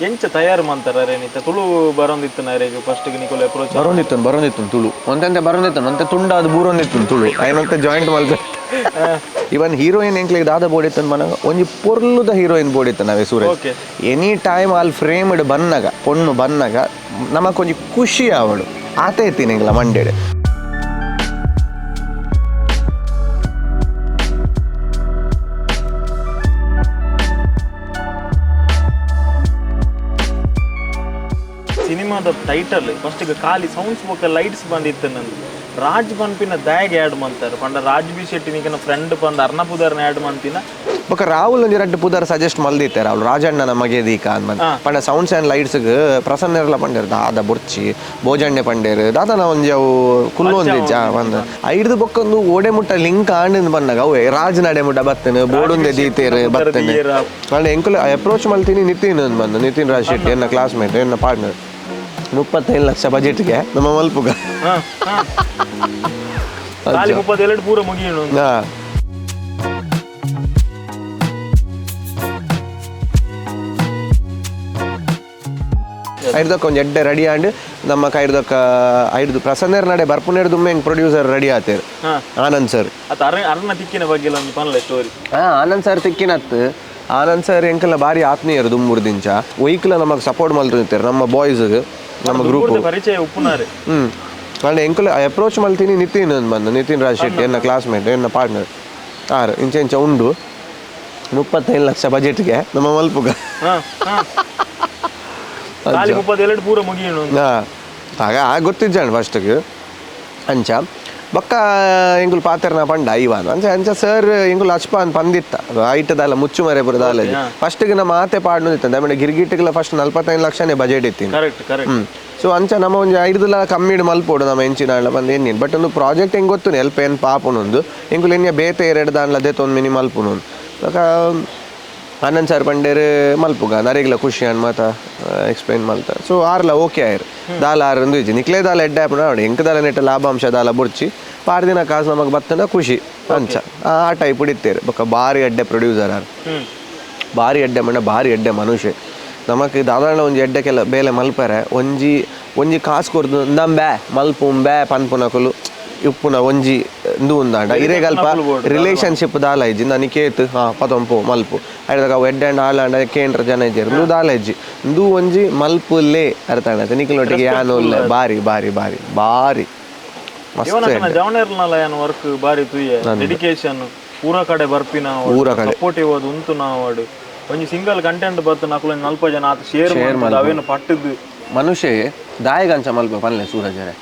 ಎಂಚ ತಯಾರು ಮಂತಾರ ನಿತ್ತ ತುಳು ಬರೋಂದಿತ್ತು ಅರೆಗ್ ಫಸ್ಟ್ ನಿಕೋಲೆ ಅಪ್ರೋಚ್ ಬರೋಂದಿತ್ತು ತುಳು ಒಂದಂತೆ ಬರೋಂದಿತ್ತು ಒಂತೆ ತುಂಡಾದ ಬೂರೊಂದಿತ್ತು ತುಳು ಐನಂತೆ ಜಾಯಿಂಟ್ ಮಲ್ಪೆ. ಇವನ್ ಹೀರೋಯಿನ್ ಎಂಕ್ಲೆಗ್ ದಾದ ಬೋಡಿತ್ತು ಮನಗ ಒಂಜಿ ಪೊರ್ಲುದ ಹೀರೋಯಿನ್ ಬೋಡಿತ್ತು ನಾವೇ ಸೂರಜ್. ಎನಿ ಟೈಮ್ ಅಲ್ಲಿ ಫ್ರೇಮ್ಡ್ ಬನ್ನಗ ಪೊಣ್ಣು ಬನ್ನಗ ನಮಕ್ ಒಂಜಿ ಖುಷಿ ಆವಡು ಆತ ಇತ್ತೀನಿ ಎಂಕ್ಲ ಮಂಡೆಡ್. ಸಿನಿಮಾದ ಟೈಟಲ್ ಫಸ್ಟ್ ಖಾಲಿ ಸೌಂಡ್ಸ್ ಬೊಕ್ಕ ಲೈಟ್ಸ್ ಬಂದಿತ್ತು ನಂದು ರಾಜ್ ಪನ್ಪಿನ ದಾಗ್ ಆ್ಯಡ್ ಮಂತಾರೆ ಪಂಡ ರಾಜ್ ಬಿ ಶೆಟ್ಟಿ ನಿಕನ ಫ್ರೆಂಡ್ ಪಂದ ಅರ್ಣ ಪುದರ್ನ ಆ್ಯಡ್ ಮಂತಿನ. ಬೊಕ ರಾಹುಲ್ ಒಂಜಿ ರಡ್ಡ್ ಪುದರ್ ಸಜೆಸ್ಟ್ ಮಲ್ದಿತ್ತೆ ರಾಹುಲ್ ರಾಜಣ್ಣ ನಮಗೆ ದೀಕ ಅಂದ್ ಪಂಡ sounds and lights ಪ್ರಸನ್ನೆರ್ಲ ಪಂಡೇರ್ ದಾದ ಬೊರ್ಚಿ ಭೋಜಣ್ಣೆ ಪಂಡೇರ್ ದಾದನ ಒಂಜಿ ಅವು ಕುಲ್ಲೊಂದಿಜ್ಜ ಒಂದ್ ಐಡ್ದು ಬೊಕ್ಕೊಂದು ಓಡೆ ಮುಟ್ಟ ಲಿಂಕ್ ಆಂಡ್ ಬನ್ನಗ ಅವು ರಾಜ್ ನಡೆ ಮುಟ್ಟ ಬತ್ತನು ಬೋಡುಂದೆ ದೀತೇರ್ ಬತ್ತನೆ ಪಂಡ ಎಂಕುಲು ಅಪ್ರೋಚ್ ಮಲ್ತೀನಿ ನಿತಿನ್ ಅಂದ್ ಬಂದು ನಿತಿನ್ ರಾಜ್ ಶೆಟ್ಟಿ ಎನ್ನ ಕ್ಲಾಸ್ಮೇಟ್ ಎನ್ನ ಪಾರ್ಟ್ನರ್ 35 ಲಕ್ಷ ಬಜೆಟ್ಗೆ ನಮ್ಮ ಮಲ್ಪುಗ 32 ಪೂರ ಮುಗಿಯು. ಐಡ್ದಕ್ಕ ಒಂಜಿ ಎಡ್ಡೆ ರೆಡಿ ಆಂಡ್ ನಮ್ಮ ಕೈಡ್ದಕ್ಕ ಐಡ್ದು ಪ್ರಸನ್ನೆರ್ ನಡೆ ಬರ್ಪುನೇರ್ ದುಮ್ಮೆ ಪ್ರೊಡ್ಯೂಸರ್ ರೆಡಿ ಆತೇರ್ ಆನಂದ್ ಸರ್. ಅರ್ಣ ತಿಕ್ಕಿನ ಬಗ್ಗೆ ಒಂದು ಪನ್ಲೆ ಸ್ಟೋರಿ. ಆನಂದ್ ಸರ್ ತಿಕ್ಕಿನತ್ತು ಆನಂದ್ ಸರ್ ಎಂಕಲ ಬಾರಿ ಆತ್ಮೀಯರು ದುಮ್ಮುರ್ದಿಂಚ ಒಯ್ಕಲ ನಮಗ್ ಸಪೋರ್ಟ್ ಮಲ್ತಿರ್ತಾರೆ ನಮ್ಮ ಬಾಯ್ಸ್ ನಮ್ಮ ಗ್ರೂಪ್ ಪರಿಚಯ ಉಪ್ಪುನಾರೆ. ಅಂಡ್ ಎಂಕುಲ ಅಪ್ರೋಚ್ ಮಲ್ತೀನಿ ನಿತಿನ್ ಅಂದ್ ಬಂದು ನಿತಿನ್ ರಾಜ್ ಶೆಟ್ಟಿ ಎನ್ನ ಕ್ಲಾಸ್ಮೇಟ್ ಎನ್ನ ಪಾರ್ಟ್ನರ್ ಆರು ಇಂಚ ಇಂಚ ಉಂಡು 35 ಲಕ್ಷ ಬಜೆಟ್ಗೆ ನಮ್ಮ ಮಲ್ಪುಗ. 32 ಪೂರ ಮುಗಿಯು. ಆಗ ಗೊತ್ತಿಜ್ಜಾಂಡ್ ಫಸ್ಟ್ಗೆ ಅಂಚ ಬೊಕ್ಕ ಎಂಕುಲು ಪಾತೆರ್ನ ಪಂಡ ಐವಾನ್ ಅಂಚ ಅಂಚ ಸರ್ ಎಂಕುಲು ಅಚ್ಪ ಅಂತ ಪಂದಿತ್ತ ಐಟದಲ್ಲ ಮುಚ್ಚು ಮರೆ ಪುರ ದಾಲ ಫಸ್ಟ್ಗೆ ನಮ್ಮ ಆತೆ ಪಾಡ್ನು ಇತ್ತ ಆಮೇಲೆ ಗಿರ್ಗಿಟ್ಟಿಗೆಲ್ಲ ಫಸ್ಟ್ 45 ಲಕ್ಷನೇ ಬಜೆಟ್ ಇತ್ತೀನಿ. Correct correct. So ಅಂಚ ನಮ್ಮ ಒಂಜಿ ಐಡ್ದಲ ಕಮ್ಮಿಡ್ ಮಲ್ಪೋಡು ನಮ್ಮ ಎಂಚಿನ ಬಂದು ಎನ್ನಿನ್ ಬಟ್ ಒಂದು ಪ್ರಾಜೆಕ್ಟ್ ಹೆಂಗೆ ಗೊತ್ತು ಎಲ್ಪ ಏನು ಪಾಪುನೊಂದು ಎಂಕುಲು ಎನ್ಯ ಬೇತೆ ಎರಡು ದಾನ್ಲ ಅದೇ ತೊಂದು ಮಿನಿ ಮಲ್ಪುನೊಂದು ಬೊಕ್ಕ ಆನಂದ್ ಸರ್ ಪಂಡೇರ್ ಮಲ್ಪುಗ ನರೇಗ್ಲ ಖುಷಿ ಅನ್ ಮಾತ ಎಕ್ಸ್ಪ್ಲೈನ್ ಮಲ್ತ ಸೊ ಆರ್ಲ ಓಕೆ ಆಯ್ರು ದಾಲ ಆರ್ ಒಂದು ಇಜ್ಜಿ ನಿಕ್ಲೆ ದಾಲ ಎಡ್ಡೆ ಆಪುನ ನೋಡಿ ಎಂಕ್ ದಾಲ ನೆಟ್ಟ ಲಾಭಾಂಶ ದಾಲ ಬುಡ್ಚಿ ಪಾರ್ದಿನ ಕಾಸು ನಮಗೆ ಬತ್ತನ ಖುಷಿ ಅಂಚ ಆ ಟೈಪ್ ಇತ್ತೇರು ಬೊಕ್ಕ ಬಾರಿ ಎಡ್ಡೆ ಪ್ರೊಡ್ಯೂಸರ್ ಆರ್ ಬಾರಿ ಎಡ್ಡೆ ಮಣ್ಣ ಬಾರಿ ಎಡ್ಡೆ ಮನುಷ್ಯ ನಮಕ್ ದಾದಾಣ ಒಂಜಿ ಎಡ್ಡೆ ಕೆಲ ಬೇಲೆ ಮಲ್ಪರೆ ಒಂಜಿ ಒಂಜಿ ಕಾಸು ಕೊರ್ದು ನಂಬೆ ಮಲ್ಪುಂಬೆ ಪನ್ಪುನಕುಲು ಉಪ್ಪುನ ಒಂಜಿ ಇಂದು ಉಂದಾಂಡ ಇರೇಗಲ್ಪ ರಿಲೇಶನ್ಶಿಪ್ ದಾಲ ಇಜ್ಜಿ ನನಕೇತು ಹಾ ಪತೊಂಪು ಮಲ್ಪು ಐದಾಗ ಅವು ಎಡ್ಡೆ ಅಂಡ್ ಆಲಾಂಡ ಕೇಂದ್ರ ಜನ ಇಜ್ಜೆರ್ ಇಂದು ದಾಲ ಇಜ್ಜಿ ಇಂದು ಒಂಜಿ ಮಲ್ಪು ಲೇ ಅರ್ಥ ಆಂಡ ನಿಕಲೊಟ್ಟಿಗೆ ಯಾನು ಉಲ್ಲೆ ಬಾರಿ ಬಾರಿ ಬಾರಿ ಬಾರಿ ಮಸ್ತ್. ಜವನೇರ್ನಲ ಏನು ವರ್ಕ್ ಬಾರಿ ತುಯ್ಯೆ ಡೆಡಿಕೇಶನ್ ಪೂರ ಕಡೆ ಬರ್ಪಿನ ಪೂರ ಕಡೆ. ಸಪೋರ್ಟಿವ್ ಅದು ಉಂತು ನಾವಡು ಒಂಜಿ ಸಿಂಗಲ್ ಕಂಟೆಂಟ್ ಬತ್ತು ನಕುಲು 40 ಜನ ಆತ ಶೇರ್ ಮಾಡ್ತದೆ ಅವೇನು ಪಟ್ಟದ್ದು ಮನುಷ್ಯ ದಾಯಗಂಚ ಮಲ್ಪ ಪನ್ಲೆ ಸೂರಜರೆ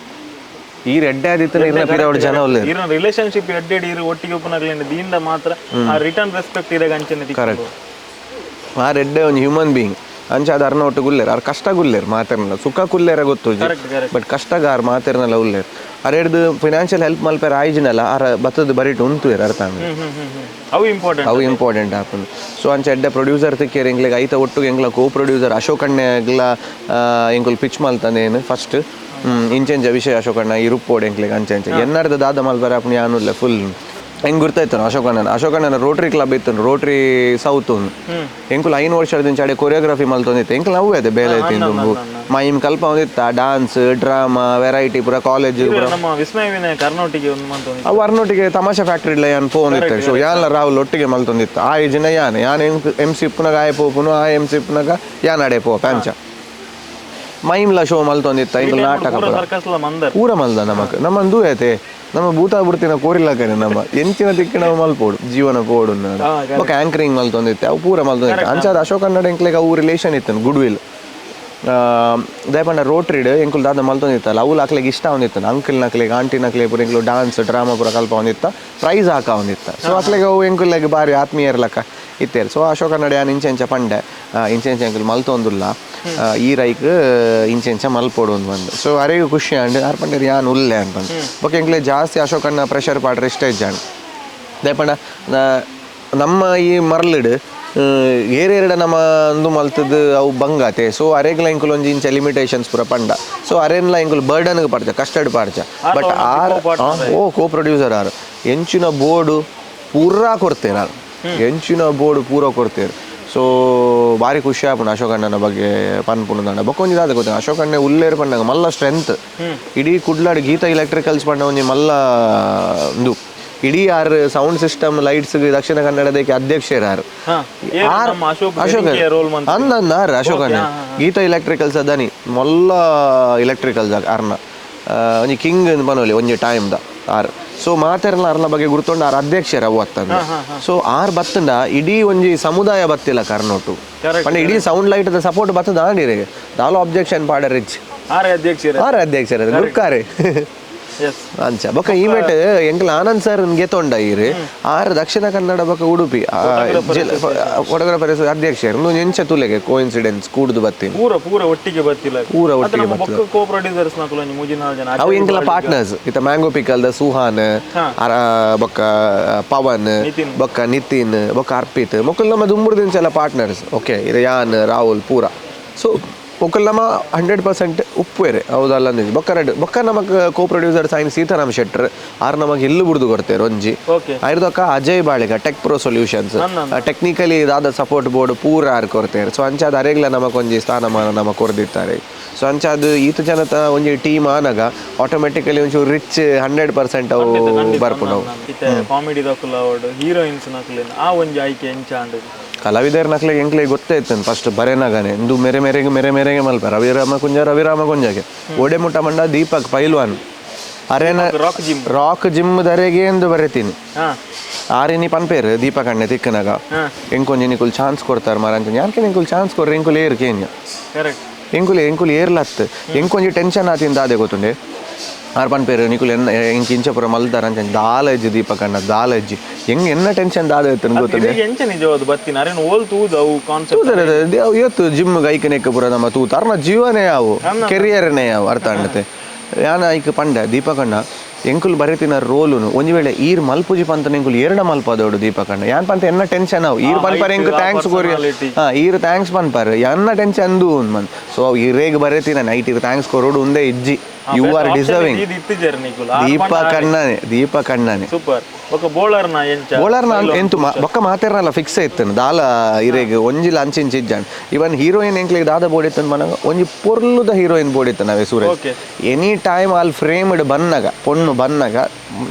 ಈ ರೆಡ್ಡೆ ಆದಿತ್ತನ ಇರ್ನ ಪಿರವಡ್ ಜನ ಉಲ್ಲೆರ್. ಇರ್ನ ರಿಲೇಶನ್ಶಿಪ್ ಎಡ್ಡೆಡ್ ಇರು ಒಟ್ಟಿಗೆ ಉಪ್ಪುನಕ್ಲೆನ ದೀಂಡ ಮಾತ್ರ ಆ ರಿಟರ್ನ್ ರೆಸ್ಪೆಕ್ಟ್ ಇರೆಗ್ ಅಂಚನೆ ತಿಕ್ಕುಂಡು. ಆ ರೆಡ್ಡೆ ಒಂಜಿ ಹ್ಯೂಮನ್ ಬೀಯಿಂಗ್ ಅಂಚ ಅದು ಅರ್ನ ಒಟ್ಟು ಗುಲ್ಲೆರ್ ಆರ್ ಕಷ್ಟ ಗುಲ್ಲೆರ್ ಮಾತೆರ್ನಲ ಸುಖ ಕುಲ್ಲೆರ ಗೊತ್ತು ಬಟ್ ಕಷ್ಟಗಾರ್ ಮಾತೆರ್ನಲ ಉಲ್ಲೆರ್ ಅರೆಡ್ದು ಫಿನಾನ್ಷಿಯಲ್ ಹೆಲ್ಪ್ ಮಲ್ಪೆರ ಆಯ್ಜಿನಲ್ಲ ಆರ ಬತ್ತದ ಬರಿಟ್ ಉಂತುವೆರ್ ಅರ್ಥ ಅವು ಇಂಪಾರ್ಟೆಂಟ್ ಅವು ಇಂಪಾರ್ಟೆಂಟ್ ಆಪುಂಡು. ಸೊ ಅಂಚ ಎಡ್ಡೆ ಪ್ರೊಡ್ಯೂಸರ್ ತಿಕ್ಕೇರ್ ಎಂಕ್ಲೆಗ್ ಐತ ಒಟ್ಟುಗೆ ಎಂಕ್ಲ ಕೋ ಪ್ರೊಡ್ಯೂಸರ್ ಅಶೋಕ್ ಅಣ್ಣೆಗ್ಲ ಎಂಕುಲು ಪಿಚ್ ಮಲ್ತಂದೇನು ಫಸ್ಟ್ ಇಂಚೆಂಚ ವಿಷಯ ಅಶೋಕ್ ಅಣ್ಣ ಈ ರುಪ್ಪೋಡು ಎಂಕ್ಲೆಗ್ ಅಂಚೆ ಅಂಚೆ ಎನ್ನರ್ದ ದಾದ ಮಲ್ಪೆರ ಆಪುಂಡು ಯಾನುಲ್ಲ ಫುಲ್ ಹೆಂಗ್ ಗುರ್ತಾಯ್ತು ಅಶೋಕ್ ಅಣ್ಣನ ಅಶೋಕ್ ಅಣ್ಣನ ರೋಟರಿ ಕ್ಲಬ್ ಇತ್ತು ರೋಟರಿ ಸೌತ್ ಎಂಕುಲು 5 ವರ್ಷದ ಅಡೆ ಕೊರಿಯೋಗ್ರಫಿ ಮಲ್ತೊಂದಿತ್ತು ಎಂಕುಲು ಅವು ಅದೇ ಬೇಲೆ ತಿಂದು ಮೈಮ್ ಕಲ್ಪ ಒಂದಿತ್ತ dance drama variety ಪೂರ ಕಾಲೇಜ್ ಪೂರ ನಮ್ಮ ವಿಸ್ಮಯ ವಿನಯ ಕರ್ನಾಟಿಗೆ ಒಂದು ಮಂತೊಂದು ಅವು ಅರ್ನೊಟ್ಟಿಗೆ ತಮಾಷೆ ಫ್ಯಾಕ್ಟ್ರಿ ಇಲ್ಲ ಯಾನ್ ಫೋನ್ ಇತ್ತು ಸೊ ಯಾನ್ಲ ರಾಹುಲ್ ಒಟ್ಟಿಗೆ ಮಲ್ತೊಂದಿತ್ತು ಆ ಜಿನ ಯಾನ್ ಯಾನ್ ಎಂ ಸಿ ಇಪ್ಪುನಾಗ ಆಯ್ ಪೋಪುನು ಆ ಎಂ ಸಿ ಇಪ್ಪುನಾಗ ಯಾನ್ ಅಡೆ ಪೋ ಪ್ಯಾಂಚ ಮೈಮ್ಲ ಶೋ ಮಲ್ತೊಂದಿತ್ತ ಎಂಕುಲು ನಾಟಕ ಪೂರ ಪೂರ ಸರ್ಕಸ್ ಲ ಮಂದರ್ ಪೂರ ಮಲ್ದ ನಮಕ್ ನಮ್ಮಂದು ಐತೆ ನಮ್ಮ ಭೂತ ಬಿಡ್ತಿನ ಕೋರಿಲ್ಲ ನಮ್ಮ ಎಂಚಿನ ದಿಕ್ಕಿನ ಮಲ್ಪೋಡು ಜೀವನ ಪೋಡು ಬೊಕ ಆಂಕರಿಂಗ್ ಮಲ್ತೊಂದಿತ್ತೆ ಅವು ಪೂರ ಮಲ್ತೊಂದಿತ್ತೆ ಅಂಚಾದ ಅಶೋಕ್ ಕನ್ನಡ ಎಂಕ್ಲೆಗ್ ಅವು ರಿಲೇಷನ್ ಇತ್ತು ಗುಡ್ will ದಯಪಂಡ ರೋಟ್ರಿಡ್ ಎಂಕುಲು ದಾದ ಮಲ್ತೊಂದಿತ್ತಲ್ಲ ಅವು ಅಕ್ಲೆಗ್ ಇಷ್ಟ ಒಂದಿತ್ತು ಅಂಕಲ್ ನಕ್ಲೆಗ್ ಆಂಟಿ ನಕ್ಲೆ ಪೂರ ಎಂಕುಲು ಡಾನ್ಸ್ ಡ್ರಾಮಾ ಪೂರ ಕಲ್ಪ ಒಂದಿತ್ತ ಪ್ರೈಸ್ ಹಾಕ ಒಂದಿತ್ತ ಸೊ ಅಕ್ಲೆಗ್ ಅವು ಎಂಕುಲೆಗ್ ಬಾರಿ ಆತ್ಮೀಯರ್ಲಕ್ಕ ಇತ್ತೇರು. ಸೊ ಅಶೋಕ್ ಕನ್ನಡ ಯಾನ್ ಇಂಚೆ ಇಂಚ ಪಂಡೆ ಇಂಚೆ ಇಂಚ ಎಂಕುಲು ಮಲ್ತೊಂದುಲ್ಲ ಈ ರೈಕ್ ಇಂಚೆ ಇಂಚ ಮಲ್ಪೋಡು ಒಂದು ಬಂದು ಸೊ ಅರೆಗೂ ಖುಷಿ ಅಂಡ್ ಆರ್ ಪಂಡೇರ್ ಯಾನ್ ಉಲ್ಲೆ ಅನ್ಪಂಡು ಬೊಕ ಎಂಕ್ಲೆ ಜಾಸ್ತಿ ಅಶೋಕ್ ಅಣ್ಣ ಪ್ರೆಷರ್ ಪಾಡ್ರೆ ಇಷ್ಟ ಇಜ್ಜಾಂಡ್ ದಯಪಂಡ ನಮ್ಮ ಈ ಮರ್ಲಿಡ್ ಏರೇರಡ ನಮ್ಮ ಅಂದು ಮಲ್ತದ್ದು ಅವು ಬಂಗಾತೆ ಸೊ ಅರೆಗ್ಲ ಎಂಕುಲು ಒಂಜಿ ಇಂಚ ಲಿಮಿಟೇಷನ್ಸ್ ಪೂರ ಪಂಡ ಸೊ ಅರೆನ್ಲ ಎಂಕುಲು ಬರ್ಡನ್ಗೆ ಪಾಡ್ಜ ಕಸ್ಟರ್ಡ್ ಪಾಡ್ಜ but R O co producer R ಎಂಚಿನ ಬೋರ್ಡು ಪೂರಾ ಕೊಡ್ತೇನೆ ಆರ್ ಎಂಚಿನ ಬೋರ್ಡು ಪೂರ ಕೊಡ್ತೇನೆ. So ಬಾರಿ ಖುಷಿ ಆಪುಂಡು ಅಶೋಕ್ ಅಣ್ಣನ ಬಗ್ಗೆ ಪನ್ಪುಂಡು ದಾಂಡ. ಬೊಕ್ಕ ಒಂಜಿ ದಾದ ಗೊತ್ತ, ಅಶೋಕ್ ಅಣ್ಣೆ ಉಲ್ಲೇರ್ ಪಂಡಾಗ ಮಲ್ಲ ಸ್ಟ್ರೆಂತ್. ಇಡೀ ಕುಡ್ಲಾಡ್ ಗೀತಾ ಎಲೆಕ್ಟ್ರಿಕಲ್ಸ್ ಪಂಡ ಒಂಜಿ ಮಲ್ಲ ಉಂದು ಇಡೀ R sound system lights ದಕ್ಷಿಣ ಕನ್ನಡದಕ್ಕೆ ಅಧ್ಯಕ್ಷರು ಆರ್. ಅಶೋಕ್ ಅಶೋಕ್ ರೋಲ್ ಮಂತ್ ಅಂದ ಅಂದ ಆರ್ ಅಶೋಕ್ ಅಣ್ಣ ಗೀತಾ ಎಲೆಕ್ಟ್ರಿಕಲ್ಸ್ ಅದನಿ ಮೊಲ್ಲ ಎಲೆಕ್ಟ್ರಿಕಲ್ಸ್ ಅರ್ನ ಒಂಜಿ ಕಿಂಗ್ ಪನೊಲಿ ಒಂಜಿ ಟೈಮ್ the R. So ಮಾತೆರ್ನ ಅರ್ನ ಬಗ್ಗೆ ಗುರ್ತೊಂಡು ಆರ್ ಅಧ್ಯಕ್ಷರು ಅವು ಅತ್ತಂದ. ಸೊ ಆರ್ ಬತ್ತಂಡ ಇಡೀ ಒಂಜಿ ಸಮುದಾಯ ಬತ್ತಿಲ್ಲ ಕರ್ನೋಟು ಪಂಡ ಇಡೀ sound light the support ಬತ್ತದ ಆಂಡಿರೆ ದಾಲ ಒಬ್ಜೆಕ್ಷನ್ ಪಾಡ ರಿಚ್. ಆರ್ ಅಧ್ಯಕ್ಷರು. ಆರ್ ಅಧ್ಯಕ್ಷರು ಗುರ್ಕಾರೆ. ಎಸ್. ಅಂಚ ಬೊಕ್ಕ ಈ ಮೇಟ್ ಎಂಕಲ್ ಆನಂದ್ ಸರ್ ಗೆತೊಂಡ ಈರ್ ಆರ್ ದಕ್ಷಿಣ ಕನ್ನಡ ಬೊಕ್ಕ ಉಡುಪಿ ಫೋಟೋಗ್ರಾಫರ್ ಅಧ್ಯಕ್ಷರು ಎಂಚ ತುಲೆಗೆ ಕೋಇನ್ಸಿಡೆನ್ಸ್ ಕೂಡುದು ಬತ್ತೀನಿ. ಪೂರ ಪೂರ ಒಟ್ಟಿಗೆ ಬತ್ತಿಲ್ಲ. ಪೂರ ಒಟ್ಟಿಗೆ. ನಮ್ಮ ಬೊಕ್ಕ ಕೋ ಪ್ರೊಡ್ಯೂಸರ್ಸ್ ನಕುಲು ಒಂಜಿ ಮೂಜಿ ನಾಲ್ ಜನ. ಅವು ಎಂಕಲ ಪಾರ್ಟ್ನರ್ಸ್ ಇತ್ತ ಮ್ಯಾಂಗೋ ಪಿಕಲ್ದ ಸುಹಾನ್ ಬೊಕ್ಕ ಪವನ್ ಬೊಕ್ಕ ನಿತಿನ್ ಬೊಕ್ಕ ಅರ್ಪಿತ್ ಮೊಕುಲ್ ನಮ್ಮ ದುಂಬುರು ದಿಂಚಲ ಪಾರ್ಟ್ನರ್ಸ್. ಓಕೆ, ಇದು ಯಾನ್ ರಾಹುಲ್ ಪೂರ. ಸೊ ಮೊಕುಲ್ ನಮ್ಮ 100% ಉಪ್ಪುವೇರೆ ಹೌದಲ್ಲ ಅಂದಿದ್ದು. ಬೊಕ್ಕ ರೆಡ್ ಬೊಕ್ಕ ನಮಕ್ ಕೋ ಪ್ರೊಡ್ಯೂಸರ್ ಸಾಯಿನ್ ಸೀತಾರಾಮ್ ಶೆಟ್ಟರ್ ಆರ್ ನಮಕ್ ಇಲ್ಲು ಬುಡ್ದು ಕೊಡ್ತೇವೆ ಒಂಜಿ. ಐರ್ದೊಕ್ಕ Ajay Baliga tech pro solutions technically ದಾದ ಸಪೋರ್ಟ್ ಬೋರ್ಡ್ ಪೂರ ಆರ್ ಕೊಡ್ತೇವೆ. ಸೊ ಅಂಚಾದ ಅರೆಗ್ಲ ನಮಕ್ ಒಂಜಿ ಸ್ಥಾನಮಾನ ನಮಕ್ ಕೊರ್ದಿತ್ತಾರೆ. ಸೊ ಅಂಚಾದ ಈತ ಜನತ ಒಂಜಿ ಟೀಮ್ ಆನಗ ಆಟೋಮೆಟಿಕಲಿ ಒಂಚೂರು ರಿಚ್ 100% ಅವು ಬರ್ಪುಂಡು. ಇತ್ತೆ ಕಾಮಿಡಿ ದಕುಲು ಅವಡು ಹೀರೋಯಿನ್ಸ್ ನಕುಲೇನ ಆ ಒಂಜಿ ಆಯ್ಕೆ ಎಂಚ ಅಂಡ್? ಕಲಾವಿದರ ನಕ್ಲೆ ಎಂಕ್ಲೆ ಗೊತ್ತೇ ಇತ್ತು ಫಸ್ಟ್ ಬರೆನಾಗನೆ ಇಂದು ಮೇರೆ ಮೇರೆಗೆ ಮೇರೆ ಮೇರೆಗೆ ಮಲ್ಪ ರವಿರಾಮ ಕುಂಜ ರವಿರಾಮ ಕುಂಜಗೆ ಓಡೆ ಮುಟ್ಟ ಮಂಡ ದೀಪಕ್ ಪೈಲ್ವಾನ್ ಅರೇನ rock gym rock gym ದರೆಗೆ ಎಂದು ಬರೆತೀನಿ. ಆರಿನಿ ಪನ್ಪೇರು ದೀಪಕ್ ಅಣ್ಣೆ ತಿಕ್ಕನಾಗ ಎಂಕೊಂಜಿ ನಿಕುಲ್ ಚಾನ್ಸ್ ಕೊಡ್ತಾರೆ ಮಾರ ಅಂತ. ಯಾಕೆ ನಿಂಕುಲ್ ಚಾನ್ಸ್ ಕೊರ್ರಿ, ಎಂಕುಲ್ ಏರ್ ಕೇನ್ಯ. ಕರೆಕ್ಟ್. ಎಂಕುಲು ಎಂಕುಲು ಏರ್ಲತ್ತು ಎಂಕೊಂಜಿ ಟೆನ್ಷನ್ ಆತಿಂದ ಅದೇ ಗೊತ್ತುಂಡೆ. ಆರ್ ಪನ್ಪೇರು ನಿಕುಲ್ ಎನ್ನ ಎಂಕ್ ಇಂಚಪುರ ಮಲ್ತಾರ ಅಂತ. ದಾಲ ಇಜ್ಜಿ ದೀಪಕ್ ಅಣ್ಣ ದಾಲ ಇಜ್ಜಿ ಹೆಂಗ್ ಎನ್ನ ಟೆನ್ಷನ್ ದಾದ ಇತ್ತು ಗೊತ್ತುಂಡೆ. ಎಂಚ ನಿಜವಾದ ಬತ್ತಿನ ಅರೇನು ಓಲ್ ತೂದು ಅವು ಕಾನ್ಸೆಪ್ಟ್? ಇವತ್ತು ಜಿಮ್ ಗೈಕನೆಕ್ಕ ಪೂರ ನಮ್ಮ ತೂತ ಅರ್ನ ಜೀವನೇ ಯಾವು ಕೆರಿಯರ್ನೇ ಯಾವು ಅರ್ಥ ಅಂಡತೆ. ಯಾನ ಐಕ್ ಪಂಡ ದೀಪಕಣ್ಣ ಎಂಕುಲು ಬರೆತಿನ ರೋಲುನು ಒಂಜಿ ವೇಳೆ ಈರ್ ಮಲ್ಪುಜಿ ಪಂತ ಎಂಕುಲು ಎರಡ ಮಲ್ಪದೋಡು ದೀಪಕಣ್ಣ ಯಾನ್ ಪಂತ ಎನ್ನ ಟೆನ್ಷನ್ ಅವು ಈರ್ ಪನ್ಪರ್ ಎಂಕು thanks ಕೊರಿ ಈರ್ thanks ಪನ್ಪರ್ ಎನ್ನ ಟೆನ್ಷನ್ ಅಂದು ಮನ್. ಸೊ ಈರೇಗ್ ಬರೆತಿನ ನೈಟ್ ಇರ್ thanks ಕೊರೋಡು ಒಂದೇ ಇಜ್ಜಿ, you are deserving. ದೀಪಕ್ ಅಣ್ಣನೇ ದೀಪಕ್ ಅಣ್ಣನೇ ಸೂಪರ್. ಬೊಕ್ಕ ಬೋಳರ್ನ ಎಂಚ? ಬೋಳರ್ನ ಎಂತು ಬೊಕ್ಕ ಮಾತೆರ್ನಲ್ಲ ಫಿಕ್ಸ್ ಇತ್ತು ದಾಲ ಇರೇಗ್ ಒಂಜಿಲ ಅಂಚಿಂಚಿ ಇಜ್ಜಾನ್. ಇವನ್ ಹೀರೋಯಿನ್ ಎಂಕ್ಲೆಗ್ ದಾದ ಬೋಡಿತ್ತು ಮನಗ ಒಂಜಿ ಪೊರ್ಲುದ ಹೀರೋಯಿನ್ ಬೋಡಿತ್ತು ನಾವೇ ಸೂರಜ್. ಎನಿ ಟೈಮ್ ಅಲ್ಲಿ ಫ್ರೇಮ್ಡ್ ಬನ್ನಗ ಪೊಣ್ಣು ಬನ್ನಗ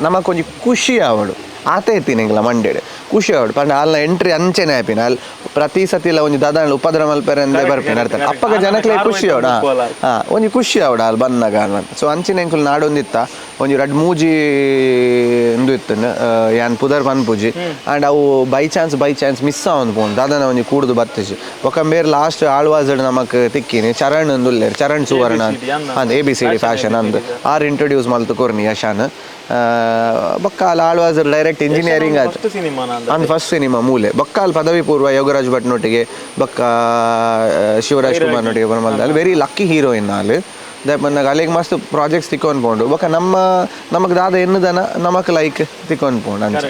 ನಮಕ್ ಒಂಜಿ ಖುಷಿ ಆವಡು ಆತ ಇತ್ತೀನಿ ಎಂಕ್ಲ ಮಂಡೆಡ್ ಖುಷಿ ಆವಡು ಪಂಡ ಅಲ್ನ ಎಂಟ್ರಿ ಅಂಚೆನೆ ಆಪಿನ ಅಲ್ಲಿ ಪ್ರತಿ ಸತಿಲ ಒಂಜಿ ದಾದ ಉಪದ್ರ ಮಲ್ಪೆರೆ ಅಂದೇ ಬರ್ಪೇನೆ ಅರ್ಥ ಅಪ್ಪಗ ಜನಕ್ಲೆ ಖುಷಿ ಆವಡ ಒಂಜಿ ಖುಷಿ ಆವಡ ಅಲ್ಲಿ ಬನ್ನಗ. ಸೊ ಅಂಚಿನ ಎಂಕುಲು ನಾಡೊಂದಿತ್ತ ಒಂಜಿ ರಡ್ಡ್ ಮೂಜಿ ಇಂದು ಇತ್ತು ಯಾನ್ ಪುದರ್ ಪನ್ಪುಜಿ ಆ್ಯಂಡ್ ಅವು by chance miss ಆವೊಂದು ಪೋಂಡು ದಾದನ ಒಂಜಿ ಕೂಡುದು ಬತ್ತಿಜಿ. ಬೊಕ್ಕ ಮೇರ್ ಲಾಸ್ಟ್ ಆಳ್ವಾಸಡ್ ನಮಕ್ ತಿಕ್ಕಿನಿ ಚರಣ್ ಉಲ್ಲೇರ್ ಚರಣ್ ಸುವರ್ಣ ಅಂದ್ ABCD fashion ಅಂದ್ ಆರ್ ಇಂಟ್ರೊಡ್ಯೂಸ್ ಮಲ್ತು ಕೊರ್ನಿ ಯಶಾನ್. ಬೊಕ್ಕ ಅಲ್ಲಿ ಆಳ್ವಾಸರ್ ಡೈರೆಕ್ಟ್ ಇಂಜಿನಿಯರಿಂಗ್ ಆಯ್ತು ಅಂದ್ ಫಸ್ಟ್ ಸಿನಿಮಾ ಮೂಲೆ. ಬೊಕ್ಕ ಅಲ್ಲಿ ಪದವಿ ಪೂರ್ವ ಯೋಗರಾಜ್ ಭಟ್ನೊಟ್ಟಿಗೆ ಬೊಕ್ಕ ಶಿವರಾಜ್ ಕುಮಾರ್ ನೊಟ್ಟಿಗೆ ಬರಮಲ್ದ ಅಲ್ಲಿ very lucky heroine ಅಲ್ಲಿ ಬಂದಾಗ ಅಲ್ಲಿಗೆ ಮಸ್ತ್ ಪ್ರಾಜೆಕ್ಟ್ಸ್ ತಿಕ್ಕೊಂಡು ಪೋಂಡು. ಬೊಕ್ಕ ನಮ್ಮ ನಮಕ್ ದಾದ ಎನ್ನುದನ ನಮಕ್ ಲೈಕ್ ತಿಕ್ಕೊಂಡು ಪೋಂಡು ಅಂಚ.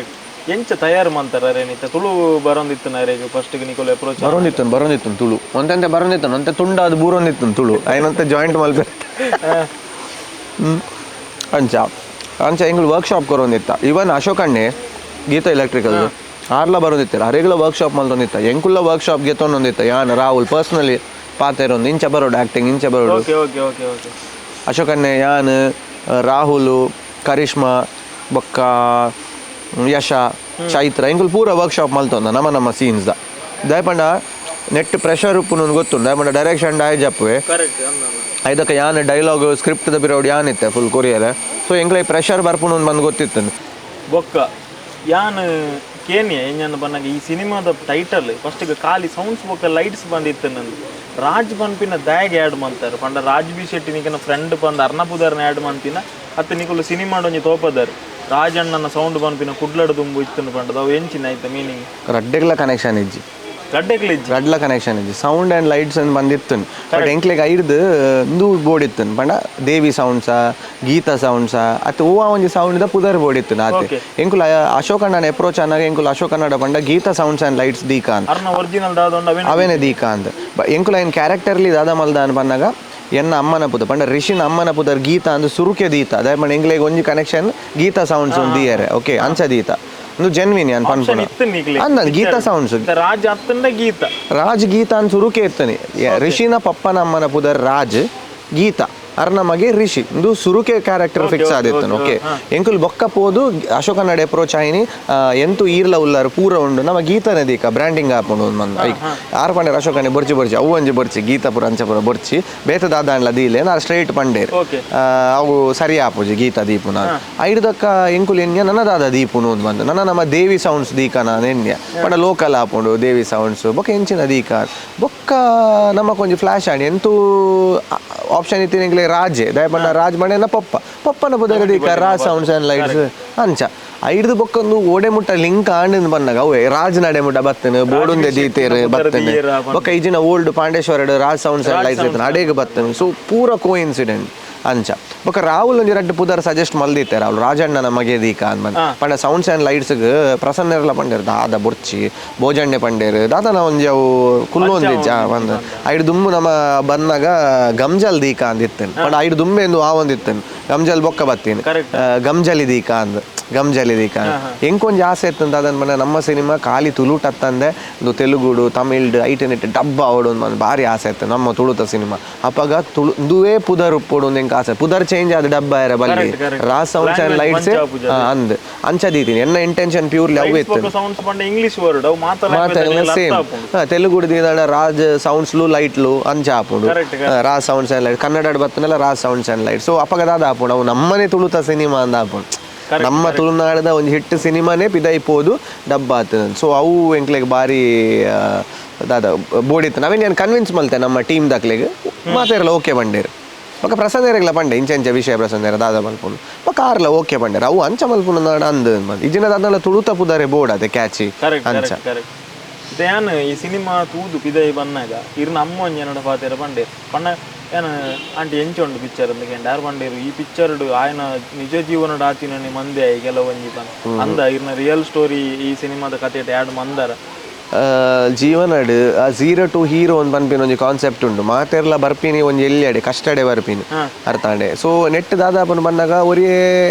ಎಂಚ ತಯಾರು ಮಂತಾರ ರೇನಿತ ತುಳು ಬರೋಂದಿತ್ತು ನರೇಗ್ ಫಸ್ಟ್ ನಿಕೋಲ್ ಅಪ್ರೋಚ್? ಬರೋಂದಿತ್ತು ತುಳು ಒಂದಂತೆ ಬರೋಂದಿತ್ತು ಒಂತೆ ತುಂಡಾದ ಬೂರೊಂದಿತ್ತು ತುಳು ಐನಂತೆ ಜಾಯಿಂಟ್ ಮಲ್ಪೆ ಅಂಚ ಅಂಚ ಎಂಗಳು ವರ್ಕ್ಶಾಪ್ ಕೊರೊಂದಿತ್ತ. ಇವನ್ ಅಶೋಕ್ ಅಣ್ಣೆ ಗೀತಾ ಎಲೆಕ್ಟ್ರಿಕಲ್ ಆರ್ಲ ಬರೋಂದಿತ್ತಾರೆ ಅರೆಗಳ ವರ್ಕ್ಶಾಪ್ ಮಲ್ತೊಂದಿತ್ತ ಎಂಕುಲ್ಲ ವರ್ಕ್ಶಾಪ್ ಗೆತ್ತೊಂದೊಂದಿತ್ತ ಯಾನ್ ರಾಹುಲ್ ಪರ್ಸನಲಿ ಪಾತೆರೊಂದು ಇಂಚ ಬರೋಡು ಆ್ಯಕ್ಟಿಂಗ್ ಇಂಚ ಬರೋಡು. ಅಶೋಕ್ ಅಣ್ಣೆ ಯಾನ್ ರಾಹುಲ್ ಕರಿಷ್ಮಾ ಬೊಕ್ಕ ಯಶ ಚೈತ್ರ ಎಂಕುಲು ಪೂರ ವರ್ಕ್ಶಾಪ್ ಮಲ್ತೊಂದ ನಮ್ಮ ನಮ್ಮ ಸೀನ್ಸ್ದ. ದಯಪಂಡ ನೆಟ್ ಪ್ರೆಷರ್ ಉಪ್ಪುನು ಗೊತ್ತುಂಡು ದಯಪಂಡ ಡೈರೆಕ್ಷನ್ ಡಾಯ್ ಜಪ್ಪುವೆ ಐದಕ್ಕೆ ಯಾನ್ ಡೈಲಾಗ್ ಸ್ಕ್ರಿಪ್ಟ್ ದ ಪಿರೋಡ್ ಯಾನ್ ಇತ್ತೆ ಫುಲ್ ಕೊರಿಯರ್. ಸೊ ಎಂಕ್ಲೆ ಪ್ರೆಷರ್ ಬರ್ಪುನು ಬಂದು ಗೊತ್ತಿತ್ತು. ಬೊಕ್ಕ ಯಾನ್ ಕೇನಿಯ ಎಂಜನ ಬನ್ನಾಗ ಈ ಸಿನಿಮಾದ ಟೈಟಲ್ ಫಸ್ಟ್ ಖಾಲಿ ಸೌಂಡ್ಸ್ ಬೊಕ್ಕ ಲೈಟ್ಸ್ ಬಂದಿತ್ತು ನಂದು ರಾಜ್ ಪನ್ಪಿನ ದಾಗ್ ಆ್ಯಡ್ ಮಂತಾರೆ ಪಂಡ ರಾಜ್ ಬಿ ಶೆಟ್ಟಿ ನಿಕನ ಫ್ರೆಂಡ್ ಪಂದ ಅರ್ನ ಪುದರ್ನ ಆ್ಯಡ್ ಮಂತಿನ ಅತ್ತ ನಿಕುಲು ಸಿನಿಮಾ ಒಂಜಿ ತೋಪದಾರ್ ರಾಜಣ್ಣನ ಸೌಂಡ್ ಪನ್ಪಿನ ಕುಡ್ಲಡ್ ದುಂಬು ಇತ್ತು ಪಂಡದ ಅವು ಎಂಚಿನ ಆಯ್ತ ಮೀನಿಂಗ್? ರಡ್ಡೆಗ್ಲ ಕನೆಕ್ಷನ್ ಇಜ್ಜಿ. ರಡ್ಲ ಕನೆಕ್ಷನ್ ಇಜ್ಜಿ. Sound and lights ಅಂತ ಬಂದಿತ್ತು ಬಟ್ ಎಂಕ್ಲೆಗ್ ಐರ್ದು ಇಂದು ಬೋರ್ಡ್ ಇತ್ತು ಪಂಡ ದೇವಿ ಸೌಂಡ್ಸಾ ಗೀತಾ ಸೌಂಡ್ಸಾ ಅತ್ತ ಹೂವ ಒಂಜಿ ಸೌಂಡ್ ದ ಪುದರ್ ಬೋರ್ಡ್ ಇತ್ತು ಆತೆ. ಎಂಕುಲು ಅಶೋಕ್ ಅಣ್ಣನ ಅಪ್ರೋಚ್ ಅನ್ನಾಗ ಎಂಕುಲು ಅಶೋಕ್ ಅಣ್ಣಡ ಪಂಡ ಗೀತಾ sounds and lights ದೀಕಾ ಅಂತ ಅವೇನೆ ದೀಕಾ ಅಂತ. ಎಂಕುಲು ಐನ್ ಕ್ಯಾರೆಕ್ಟರ್ಲಿ ದಾದ ಮಲ್ದ ಅನ್ ಪನ್ನಾಗ ಎನ್ನ ಅಮ್ಮನ ಪುದರ್ ಪಂಡ ರಿಷಿನ ಅಮ್ಮನ ಪುದರ್ ಗೀತಾ ಅಂದ್ ಸುರುಕೆ ದೀತಾ ಅದೇ ಪಂಡ ಎಂಕ್ಲೆಗ್ ಒಂಜಿ ಕನೆಕ್ಷನ್ ಗೀತಾ ಸೌಂಡ್ಸ್ ಒಂದು ದಿಯರೆ ಓಕೆ ಅಂಚ ದೀತಾ. ಇಂದು ಜೆನ್ವಿನ್ ಯಾನ್ ಪನ್ಪುನ ಅಂದ ಗೀತಾ ಸೌಂಡ್ಸ್ ರಾಜ್ ಅತ್ತಂಡ ಗೀತಾ ರಾಜ್ ಗೀತಾ ಅಂತ ಸುರುಕೆ ಇತ್ತನೆ. ರಿಷಿನ ಪಪ್ಪನ ಅಮ್ಮನ ಪುದರ್ ರಾಜ್, ಗೀತಾ ಅರ್ನ ಮಗೆ ರಿಷಿ. ಇಂದು ಸುರುಕೆ ಕ್ಯಾರೆಕ್ಟರ್ ಫಿಕ್ಸ್ ಆದಿತ್ತನು. ಓಕೆ, ಎಂಕುಲು ಬೊಕ್ಕ ಪೋದು ಅಶೋಕ ನಡೆ ಅಪ್ರೋಚ್ ಆಯಿನಿ. ಎಂತು ಈರ್ಲ ಉಲ್ಲಾರು ಪೂರ ಉಂಡು ನಮ್ಮ ಗೀತಾನೆ ದೀಕ ಬ್ರ್ಯಾಂಡಿಂಗ್ ಆಪುಂಡು ಮಂದ. ಆರು ಪಂಡೇರ್ ಅಶೋಕನೆ ಬೊರ್ಚಿ ಬೊರ್ಚಿ ಅವು ಒಂಜಿ ಬೊರ್ಚಿ ಗೀತಾ ಪುರ ಅಂಚ ಪುರ ಬೊರ್ಚಿ ಬೇತ ದಾದಾಂಡ್ಲ ದೀಲೆ ನಾರು ಸ್ಟ್ರೈಟ್ ಪಂಡೇರ್ ಅವು ಸರಿ ಆಪುಜಿ ಗೀತಾ ದೀಪುನ. ಐಡ್ದಕ್ಕ ಎಂಕುಲು ಎನ್ಯ ನನ್ನ ದಾದ ದೀಪುನು ಬಂದು ನನ್ನ ನಮ್ಮ ದೇವಿ ಸೌಂಡ್ಸ್ ದೀಕ ನಾನು ಎನ್ಯ ಪಂಡ ಲೋಕಲ್ ಆಪುಂಡು ದೇವಿ ಸೌಂಡ್ಸ್ ಬೊಕ್ಕ ಎಂಚಿನ ದೀಕ ಬೊಕ್ಕ ನಮ್ಮ ಕೊಂಜಿ ಫ್ಲಾಶ್ ಆಣಿ ಎಂತೂ ಆಪ್ಷನ್ ಇತ್ತಿನ ಎಂಕ್ಲೆ ರಾಜೆ ದಯಪಂಡ ರಾಜ್ ಮಣೆನ ಪಪ್ಪ ಪಪ್ಪನ ಬುದರ ದೀಕ ರಾಜ್ sounds and lights ಅಂಚ ಐಡ್ದು ಬೊಕ್ಕೊಂದು ಓಡೆ ಮುಟ್ಟ ಲಿಂಕ್ ಆಂಡ್ ಬನ್ನಗ ಅವೇ ರಾಜ್ ನಡೆ ಮುಟ್ಟ ಬತ್ತನು ಬೋಡುಂದೆ ದೀತೇರು ಬತ್ತನು ಬೊಕ್ಕ ಈಜಿನ old Pandeshwara Raj sounds and lights ಇತ್ತನ ಅಡೇಗ್ ಬತ್ತನು. ಸೊ ಪೂರ ಕೋ ಇನ್ಸಿಡೆಂಟ್ ಅಂಚ ಬೊಕ್ಕ ರಾಹುಲ್ ಒಂಜಿ ರಡ್ಡ್ ಪುದರ್ ಸಜೆಸ್ಟ್ ಮಲ್ದಿತ್ತೆ ರಾಹುಲ್ ರಾಜಣ್ಣ ನಮಗೆ ದೀಕ ಅಂದ್ ಪಂಡ sounds and lights ಪ್ರಸನ್ನೆರ್ಲ ಪಂಡೇರ್ ದಾದ ಬೊರ್ಚಿ ಭೋಜಣ್ಣೆ ಪಂಡೇರ್ ದಾದನ ಒಂಜಿ ಅವು ಕುಲ್ಲೊಂದಿಜ್ಜ ಬಂದು ಐಡ್ ದುಂಬು ನಮ್ಮ ಬಂದಾಗ ಗಮ್ಜಲ್ ದೀಕ ಅಂದಿತ್ತೇನೆ ಪಂಡ ಐಡ್ ದುಂಬೆ ಎಂದು ಆ ಒಂದಿತ್ತೇನೆ ಗಮ್ಜಲ್ ಬೊಕ್ಕ ಬತ್ತೀನಿ ಗಮ್ಜಲಿ ದೀಕ ಅಂದ್ ಗಮ್ಜಲಿ ದೀಕ ಎಂಕೊಂಜಿ ಆಸೆ ಇತ್ತಂತ ಅದನ್ ಪಂಡ ನಮ್ಮ ಸಿನಿಮಾ ಖಾಲಿ ತುಳುಟ್ ಅತ್ತಂದೆ ಒಂದು ತೆಲುಗುಡು ತಮಿಳ್ಡು ಐಟೆನೆಟ್ ಡಬ್ಬ ಆವಡು ಒಂದು ಭಾರಿ ಆಸೆ ಇತ್ತು ನಮ್ಮ ತುಳುತ ಸಿನಿಮಾ. ಅಪಗ ತುಳು ಇಂದುವೇ ಪುದರ್ ಉಪ್ಪೋಡು ಒಂದು ಎಂಕ್ ಆಸೆ ಪುದರ್ ಚೇಂಜ್ ಆದ ಡಬ್ಬ ಎರ ಬಲ್ಲಿ ರಾಜ್ sounds and lights ಅಂದ್ ಅಂಚ ದೀತೀನಿ ಎನ್ನ ಇಂಟೆನ್ಷನ್ ಪ್ಯೂರ್ಲಿ ಅವು ಇತ್ತು. ಇಂಗ್ಲಿಷ್ ವರ್ಡ್ ಮಾತಾಡಲ್ಲ ಸೇಮ್ ತೆಲುಗುಡು ದೀದಾಂಡ ರಾಜ್ ಸೌಂಡ್ಸ್ಲು ಲೈಟ್ಲು ಅಂಚ ಆಪುಂಡು Raj sounds and light Kannada ಬತ್ತನೆಲ್ಲ Raj sounds and light. So ಅಪಗ ದಾದ ಆಪುಂಡು ಅವು ನಮ್ಮನೆ ತುಳುತ ಸಿನಿಮಾ ಅಂದ ಆಪುಂಡು ನಮ್ಮ ತುಳುನಾಡದ ಒಂಜಿ ಹಿಟ್ ಸಿನಿಮಾನೇ ಪಿದೈಪೋದು ಡಬ್ಬ ಆತದ. ಸೊ ಅವು ಎಂಕ್ಲೆಗ್ ಬಾರಿ ದಾದ ಬೋಡಿತ್ತು ನಾವೇನು ನಾನು ಕನ್ವಿನ್ಸ್ ಮಲ್ತೆ ನಮ್ಮ ಟೀಮ್ ದಾಕ್ಲೆಗ್ ಮಾತಾರಲ್ಲ ಓಕೆ ಬಂಡೇರು ಬೊಕ್ಕ ಪ್ರಸನ್ನೆರೆಗ್ಲ ಪಂಡೆ ಇಂಚ ಇಂಚ ವಿಷಯ ಪ್ರಸನ್ನೆರ ದಾದ ಮಲ್ಪುನು ಬೊಕ್ಕ ಆರ್ಲ ಓಕೆ ಪಂಡೇರು ಅವು ಅಂಚ ಮಲ್ಪುನು ನಾಡ ಅಂದ್ ಇಜಿನ ದಾದಲ ತುಳುತ ಪುದಾರೆ ಬೋರ್ಡ್ ಅದೇ ಕ್ಯಾಚಿ ಅಂಚ. ಯಾನ್ ಈ ಸಿನಿಮಾ ತೂದು ಪಿದೈ ಬನ್ನಾಗ ಇರ್ನ ಅಮ್ಮ ಒಂಜಿ ಎನ್ನಡ ಪಾತೆರ ಪಂಡೇರು ಪಂಡ ಯಾನ್ ಆಂಟಿ ಎಂಚ ಉಂಡು ಪಿಕ್ಚರ್ ಅಂದ್ ಕೇಂಡ ಯಾರು ಪಂಡೇರು ಈ ಪಿಕ್ಚರ್ ಆಯನ ನಿಜ ಜೀವನಡ್ ಆತಿನನಿ ಮಂದೆ ಆಯಿ ಕೆಲವೊಂಜಿ ಪಂದ್ ಅಂದ ಇರ್ನ ರಿಯಲ್ ಸ್ಟೋರಿ ಈ ಸಿನಿಮಾದ ಕಥೆಟ್ ಯಾಡ್ ಮಂದರ ಜೀವನಡ್ ಆ zero to hero ಒಂದು ಪನ್ಪಿನ ಒಂಜಿ ಕಾನ್ಸೆಪ್ಟ್ ಉಂಡು ಮಾತೆರ್ಲ ಬರ್ಪಿನಿ ಒಂಜಿ ಎಲ್ಲಿಯಡೆ ಕಷ್ಟಡೆ ಬರ್ಪಿನಿ ಅರ್ಥಾಂಡೆ. ಸೊ ನೆಟ್ ದಾದಾಪನ ಬಂದಾಗ ಒರಿಯೇ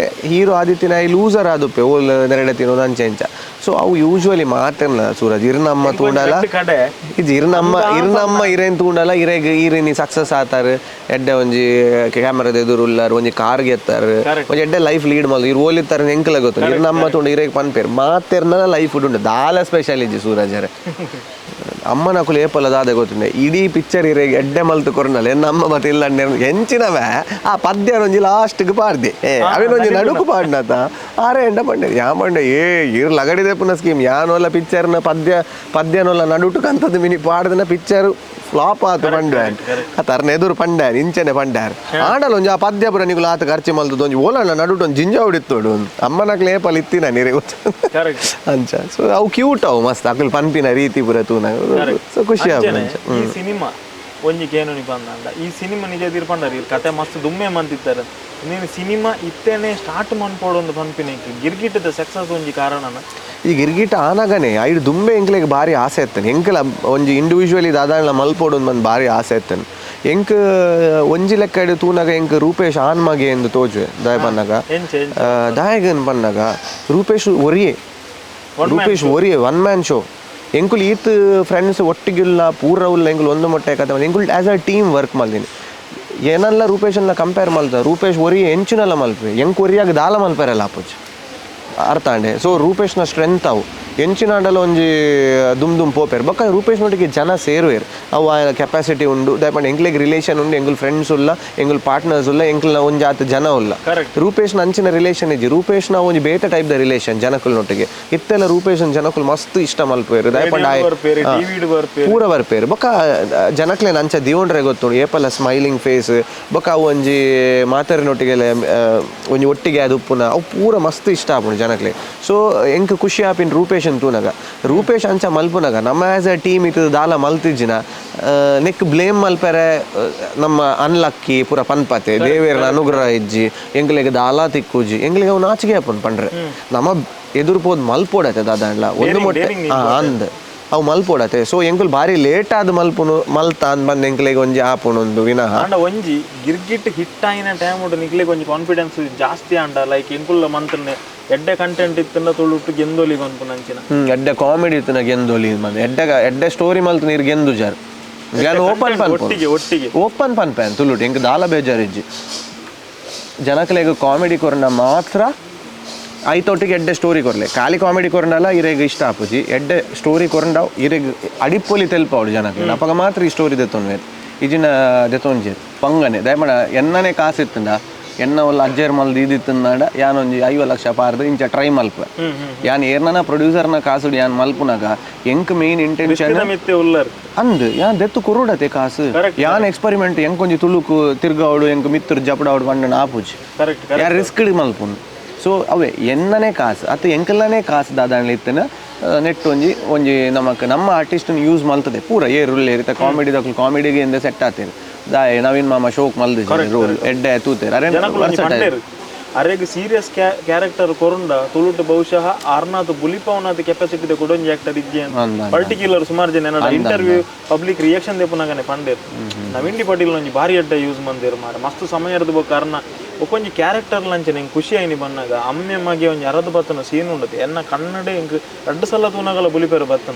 ಹೀರೋ ಆದಿತ್ತಿನ ಈ ಲೂಸರ್ ಆದುಪ್ಪೆ ಓಲ್ ನೆರಡೆ ತಿನ್ನೋದು ಅಂಚೆ ಅಂಚ. ಸೊ ಅವು ಯೂಶುವಲಿ ಮಾತೆರ್ಲ ಸೂರಜ್ ಇರ್ನಮ್ಮ ತೂಂಡಲ ಇಜ್ಜಿ ಇರ್ನಮ್ಮ ಇರ್ನಮ್ಮ ಇರೇನ್ ತೂಂಡಲ ಇರೆಗ್ ಈರಿನಿ ಸಕ್ಸಸ್ ಆತಾರ ಎಡ್ಡೆ ಒಂಜಿ ಕ್ಯಾಮರಾದ ಎದುರು ಉಲ್ಲಾರ್ ಒಂಜಿ ಕಾರ್ ಗೆತ್ತಾರ ಒಂಜಿ ಎಡ್ಡೆ ಲೈಫ್ ಲೀಡ್ ಮಲ್ದು ಇರ್ ಓಲಿತ್ತಾರೆ ಎಂಕಲ ಗೊತ್ತು ಇರ್ನಮ್ಮ ತೂಂಡ ಇರೆಗ್ ಪನ್ಪೇರು ಮಾತೆರ್ನ ಲೈಫ್ ಉಂಡು ದಾಲ ಸ್ಪೆಷಲ್ ಇಜ್ಜಿ ಸೂರಜರೆ. ಅಮ್ಮನ ಅಕುಲು ಏಪಲ್ಲ ದಾದ ಗೊತ್ತುಂಡೆ ಇಡೀ ಪಿಕ್ಚರ್ ಇರೆಗ್ ಎಡ್ಡೆ ಮಲ್ತು ಕೊರ್ನಲ್ಲ ಎನ್ನ ಅಮ್ಮ ಮತ್ತೆ ಇಲ್ಲ ಎಂಚಿನವೇ ಆ ಪದ್ಯ ಒಂಜಿ ಲಾಸ್ಟ್ಗೆ ಪಾಡ್ದೆ ಅವೇನೊಂಜಿ ನಡುಕು ಪಾಡ್ನತ ಆರೆ ಎಂಡ ಪಂಡೆ ಯಾ ಪಂಡೆ ಏ ಇರ್ ಲಗಡಿದೆ ಪುನಃ ಸ್ಕೀಮ್ ಯಾನೋಲ ಪಿಕ್ಚರ್ನ ಪದ್ಯ ಪದ್ಯನೋಲ ನಡುಟು ಕಂತದ ಮಿನಿ ಪಾಡ್ದನ ಪಿಕ್ಚರ್ ಫ್ಲಾಪ್ ಆತು ಪಂಡೆ ತರ್ನ ಎದುರು ಪಂಡ್ಯಾರ್ ಇಂಚನೆ ಪಂಡ್ಯಾರ್ ಆಂಡಲ ಒಂಜಿ ಆ ಪದ್ಯ ಪುರ ನಿಗುಲು ಆತ ಖರ್ಚು ಮಲ್ತದ ಒಂಜಿ ಓಲಣ್ಣ ನಡುಟು ಒಂಜಿ ಜಿಂಜ ಹೊಡಿತ್ತೋಡು ಅಮ್ಮನಕ್ಲೆ ಏಪಲ್ ಇತ್ತಿನ ನೀರೆ ಗೊತ್ತು ಅಂಚ. ಸೊ ಅವು ಕ್ಯೂಟ್ ಅವು ಮಸ್ತ್ ಅಕುಲು ಪನ್ಪಿನ ರೀತಿ ಪುರ ತೂನಾಗ ಸೊ ಖುಷಿ ಆಪುಂಡು. ಈ ಸಿನಿಮಾ ಒಂಜಿ ಕೇನುನಿ ಪಂದಂಡ ಈ ಸಿನಿಮಾ ನಿಜ ತೀರ್ಪಂಡಾರ ಈ ಕತೆ ಮಸ್ತ್ ದುಮ್ಮೆ ಮಂತಿತ್ತಾರೆ ನೀನು ಸಿನಿಮಾ ಇತ್ತೇನೆ ಸ್ಟಾರ್ಟ್ ಮನ್ಪೋಡು ಒಂದು ಪನ್ಪಿನ ಗಿರ್ಗಿಟದ ಸಕ್ಸಸ್ ಒಂಜಿ ಕಾರಣನ ಈ ಗಿರ್ಗಿಟ ಆನಾಗನೆ ಐಡು ದುಂಬೆ ಎಂಕ್ಲೆಗ್ ಭಾರಿ ಆಸೆ ಇತ್ತೇನೆ ಎಂಕಲ ಒಂಜಿ ಇಂಡಿವಿಜುವಲಿ ದಾದಾಂಡ್ಲ ಮಲ್ಪೋಡು ಒಂದು ಭಾರಿ ಆಸೆ ಇತ್ತೇನೆ ಎಂಕ್ ಒಂಜಿ ಲೆಕ್ಕ ತೂನಾಗ ಎಂಕ್ ರೂಪೇಶ್ ಆನ್ ಮಗೆ ಎಂದು ತೋಜುವೆ ದಾಯ ಪನ್ನಾಗ ದಾಯಗನ್ ಪನ್ನಾಗ Rupesh ಒರಿಯೇ Rupesh ಒರಿಯೇ one man show ಎಂಕುಲು ಈತ್ ಫ್ರೆಂಡ್ಸ್ ಒಟ್ಟಿಗಿಲ್ಲ ಪೂರ ಉಲ್ಲ ಎಂಕುಲು ಒಂದು ಮೊಟ್ಟೆ ಕತೆ ಎಂಕುಲು as a team work ಮಲ್ದಿನಿ ಏನಲ್ಲ ರೂಪೇಶನ್ನ ಕಂಪೇರ್ ಮಲ್ತ ರೂಪೇಶ್ ಒರಿಯೇ ಎಂಚಿನಲ್ಲ ಮಲ್ಪೆ ಎಂಕ್ ಒರಿಯಾಗ ದಾಲ ಮಲ್ಪೆರಲ್ಲ ಆಪುಜಿ ಅರ್ಥ ಆಂಡೆ. ಸೊ ರೂಪೇಶ್ನ ಸ್ಟ್ರೆಂತ್ ಅವು ಎಂಚಿನಾಂಡಲ ಒಂಜಿ ದುಮ್ ದುಮ್ ಪೋಪೇರ್ ಬೊಕ್ಕ ರೂಪೇಶ್ ನೊಟ್ಟಿಗೆ ಜನ ಸೇರುವೇರು ಅವು ಆ ಕೆಪಾಸಿಟಿ ಉಂಡು ದಾಯಪಂಡ ಎಂಕ್ಲೆಗ್ ರಿಲೇಷನ್ ಉಂಡು ಎಂಕುಲು ಫ್ರೆಂಡ್ಸ್ ಉಲ್ಲ ಎಂಕುಲು ಪಾರ್ಟ್ನರ್ಸ್ ಉಲ್ಲ ಎಂಕ್ಲ ಒಂಜಿ ಆತ ಜನ ಉಲ್ಲ ರೂಪೇಶ್ನ ಅಂಚಿನ ರಿಲೇಷನ್ ಇಜ್ಜಿ ರೂಪೇಶ್ನ ಒಂಜಿ ಬೇತೆ ಟೈಪ್ ದ ರಿಲೇಷನ್ ಜನಕುಲ್ನೊಟ್ಟಿಗೆ ಇತ್ತೆಲ್ಲ ರೂಪೇಶನ್ ಜನಕುಲು ಮಸ್ತ್ ಇಷ್ಟ ಮಲ್ಪೇರು ದಾಯಪಂಡ ಪೂರ ಬರ್ಪೇರು ಬೊಕ್ಕ ಜನಕ್ಲೆನ ಅಂಚ ದಿವೊಂಡ್ರೆ ಗೊತ್ತುಂಡು ಏಪಲ ಸ್ಮೈಲಿಂಗ್ ಫೇಸ್ ಬೊಕ್ಕ ಅವು ಒಂಜಿ ಮಾತರಿನೊಟ್ಟಿಗೆ ಒಂಜಿ ಒಟ್ಟಿಗೆ ಅದು ಉಪ್ಪುನ ಅವು ಪೂರ ಮಸ್ತ್ ಇಷ್ಟ ಆಪುಂಡು ಜನಕ್ಲೆ. ಸೊ ಎಂಕ್ ಖುಷಿ ಆಪಿನ ರೂಪೇಶ್ ತೂನಗ ರೂಪೇಶ್ ಅಂಚ ಮಲ್ಪುನಗ ನಮ್ಮ as a team ಇತ್ತು ದಾಲ ಮಲ್ತಿಜ್ಜಿನ ನೆಕ್ ಬ್ಲೇಮ್ ಮಲ್ಪೆರೆ ನಮ್ಮ ಅನ್ಲಕ್ಕಿ ಪೂರ ಪನ್ಪತೆ ದೇವೇರ್ನ ಅನುಗ್ರಹ ಇಜ್ಜಿ ಎಂಕ್ಲೆಗ್ ದಾಲ ತಿಕ್ಕುಜಿ ಎಂಕ್ಲೆಗ್ ಅವು ನಾಚಿಕೆ ಆಪುಂಡು ಪಂಡ್ರೆ ನಮ್ಮ ಎದುರು ಪೋದು ಮಲ್ಪೋಡತೆ ದಾದಾಂಡ್ಲ ಒಂದು ಮೊಟ್ಟೆ ಅಂದ್ ಅವು ಮಲ್ಪೋಡತೆ. ಸೊ ಎಂಕುಲು ಬಾರಿ ಲೇಟ್ ಆದ್ ಮಲ್ಪುನು ಮಲ್ತ ಅಂದ್ ಬಂದ್ ಎಂಕ್ಲೆಗ್ ಒಂಜಿ ಆಪುನು ಒಂದು ವಿನಃ ಆಂಡ ಒಂಜಿ ಗಿರ್ಗಿಟ್ ಹಿಟ್ ಆಯಿನ ಟೈಮ್ ಉಂಡು ನಿಕ್ಲೆಗ್ ಒಂಜಿ ಕಾನ್ಫಿಡೆನ್ಸ್ ಜಾಸ್ತಿ ಆಂಡ ಲೈಕ್ ಎಂಕುಲ್ಲ ಮಂತ್ರನೆ ಎಡ್ಡೆ ಕಂಟೆಂಟ್ ಇತ್ತಂಡ ತುಳುಟ್ಟು ಗೆಂದೊಲಿ ಪನ್ಪುನಂಚಿನ. ಎಡ್ಡೆ ಕಾಮಿಡಿ ಇತ್ತಿನ ಗೆಂದೊಲಿ ಮನ್, ಎಡ್ಡೆ ಎಡ್ಡೆ ಸ್ಟೋರಿ ಮಲ್ತ್ ನೀರು ಗೆಂದುಜಾರ್. ಯಾನ್ ಓಪನ್ ಪನ್ಪು, ಒಟ್ಟಿಗೆ ಒಟ್ಟಿಗೆ ಓಪನ್ ಪನ್ಪೆ ತುಳುಟು, ಎಂಕ್ ದಾಲ ಬೇಜಾರಿಜ್ಜಿ. ಜನಕ್ಲೆಗ್ ಕಾಮಿಡಿ ಕೊರ್ನ ಮಾತ್ರ ಐತೊಟ್ಟಿಗೆ ಎಡ್ಡೆ ಸ್ಟೋರಿ ಕೊರ್ಲೆ. ಖಾಲಿ ಕಾಮಿಡಿ ಕೊರ್ಂಡಲ ಇರೆಗ್ ಇಷ್ಟ ಆಪುಜಿ. ಎಡ್ಡೆ ಸ್ಟೋರಿ ಕೊರ್ಂಡ ಇರೆಗ್ ಅಡಿಪೊಲಿ ತೆಲ್ಪಾವಡು ಜನಕ್ಲೆ, ಅಪಗ ಮಾತ್ರ ಈ ಸ್ಟೋರಿ ದೆತ್ತೊನ್ವೇರ್, ಇಜಿನ ದೆತ್ತೊಂಜೆರ್ ಪಂಗನೆ. ದಯಮಡ ಎನ್ನನೆ ಕಾಸು ಇತ್ತಂಡ, ಎನ್ನ ಒಲ್ಲ ಅಜ್ಜೆರ್ ಮಲ್ದು ಇದಿತ್ತಂಡ ಯಾನೊಂಜಿ 50 ಲಕ್ಷ ಪಾರ್ದು ಇಂಚ ಟ್ರೈ ಮಲ್ಪೆ. ಯಾನ್ ಏರ್ನ ಪ್ರೊಡ್ಯೂಸರ್ನ ಕಾಸುಡು ಯಾನ್ ಮಲ್ಪುನಾಗ ಎಂಕ್ ಮೇನ್ ಇಂಟೆನ್ಷನ್ ಮಿತ್ತೆ ಉಲ್ಲರ್ ಅಂದ್ ಯಾನ್ ದೆತ್ತು ಕೊರುಡತೆ ಕಾಸು. ಯಾನ್ ಎಕ್ಸ್ಪೆರಿಮೆಂಟ್ ಎಂಕೊಂಜಿ ತುಳುಕು ತಿರ್ಗಾವಡು ಎಂಕ್ ಮಿತ್ತುರು ಜಪಡಾವಡು ಪಂಡನ ಆಪುಜಿ. ಯಾನ್ ರಿಸ್ಕ್ ಮಲ್ಪುನು. ಸೊ ಅವೇ ಎನ್ನನೇ ಕಾಸು ಅತ್ತ ಎಂಕಲ್ಲನೇ ಕಾಸು ದಾದಾಂಡ್ಲ ಇತ್ತನ ನೆಟ್ ಒಂಜಿ ಒಂಜಿ ನಮಕ್ ನಮ್ಮ ಆರ್ಟಿಸ್ಟ್ ಯೂಸ್ ಮಲ್ತದೆ ಪೂರ ಏರುಲ್ಲೇರ್ ಇತ್ತ ಕಾಮಿಡಿ ದಕ್ಲು ಕಾಮಿಡಿಗೆ ಇಂದ ಸೆಟ್ ಆತೇರು. ದಾಯೆ ನವೀನ್ ಮಾಮ ಶೋಕ್ ಮಲ್ದಿಜೆ ರೋಲ್ ಎಡ್ಡೆ ತೂತೇರು. ಅರೆ ಅರೆಗ್ ಸೀರಿಯಸ್ ಕ್ಯಾರೆಕ್ಟರ್ ಕೊರುಂಡ ತುಳುಟು ಬಹುಶಃ ಆರ್ನಾಥ್ ಬುಲಿಪವನಾಥ್ ಕೆಪಾಸಿಟಿ ಕೊಡೊಂಜಿ ಆಕ್ಟರ್ ಇಜ್ಜೆ ಪರ್ಟಿಕ್ಯುಲರ್ ಸುಮಾರು ಜನ ಇಂಟರ್ವ್ಯೂ ಪಬ್ಲಿಕ್ ರಿಯಾಕ್ಷನ್ ದೆಪ್ಪುನಾಗನೆ ಪಂಡೇರ್. ನವೀನ್ ಡಿ ಪಟೀಲ್ ಒಂಜಿ ಭಾರಿ ಎಡ್ಡೆ ಯೂಸ್ ಮಂದೇರು ಮಾರ ಮಸ್ತ್ ಸಮಯ ಇರ್ದು ಬೊಕ್ಕ ಅರ್ನ ಒಕ್ಕೊಂಜಿ ಕ್ಯಾರೆಕ್ಟರ್ ಲಂಚನೆ ಎಂಕ್ ಖುಷಿ ಆಯ್ನಿ ಬನ್ನಾಗ ಅಮ್ಮೆ ಮಗೆ ಒಂಜಿ ಅರದು ಬತ್ತನ ಸೀನ್ ಉಂಡತೆ ಎನ್ನ ಕನ್ನಡ ಎಂಕ್ ರಡ್ಡು ಸಲ ತೂನಾಗಲ ಬುಲಿಪೇರು ಬತ್ತನ.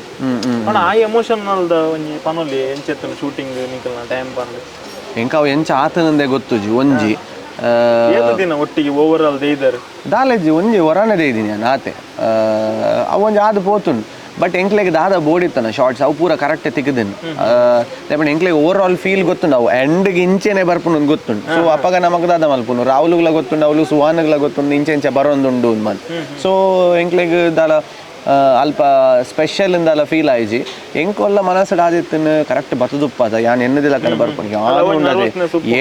ಪಂಡ ಆ ಎಮೋಷನಲ್ ದ ಒಂಜಿ ಪನೊಲಿ ಎಂಚೆತ್ತನ ಶೂಟಿಂಗ್ ನಿಕಲ್ನ ಟೈಮ್ ಪಂಡ್ ಎಂಕ್ ಅವು ಎಂಚ ಆತನಂದೆ ಗೊತ್ತುಜಿ. ಒಂಜಿ ದಿನ ಒಟ್ಟಿಗೆ ಓವರ್ ಆಲ್ ದೇಯ್ದಾರೆ ದಾಲೇಜಿ ಒಂಜಿ ಹೊರನೆ ದೇಯ್ದಿನಿ ನಾನು ಆತೆ ಅವು ಒಂಜಿ ಆದ್ ಪೋತುಂಡು. ಬಟ್ ಎಂಕ್ಲೆಗ್ ದಾದ ಬೋಡಿತ್ತನ ಶಾರ್ಟ್ಸ್ ಅವು ಪೂರ ಕರೆಕ್ಟ್ ತಿಕ್ಕಿದಿನ್. ದಾಯೆ ಎಂಕ್ಲೆಗ್ ಓವರ್ ಆಲ್ ಫೀಲ್ ಗೊತ್ತುಂಡು, ಅವು ಎಂಡ್ಗೆ ಇಂಚೆನೆ ಬರ್ಪುನು ಗೊತ್ತುಂಡು. ಸೊ ಅಪಗ ನಮಕ್ ದಾದ ಮಲ್ಪುನು, ರಾಹುಲ್ಗ್ಲ ಗೊತ್ತುಂಡು, ಅವಳು ಸುಹಾನ್ಗ್ಲ ಗೊತ್ತುಂಡು ಇಂಚೆ ಇಂಚೆ ಬರೋಂದುಂಡು ಮನ್. ಸೊ ಎಂಕ್ಲೆಗ್ ದಾಲ ಅಲ್ಪ ಸ್ಪೆಷಲ್ ಇಂದಾಲ ಫೀಲ್ ಆಯ್ಜಿ. ಎಂಕೊಲ್ಲ ಮನಸ್ಸು ಆದಿತ್ತನ ಕರೆಕ್ಟ್ ಬತ್ತದುಪ್ಪದ ಯಾನ್ ಎನ್ನದಿಲ್ಲ ಕಡೆ ಬರ್ಪುನು ಯಾನ್ ಉಂಡದೆ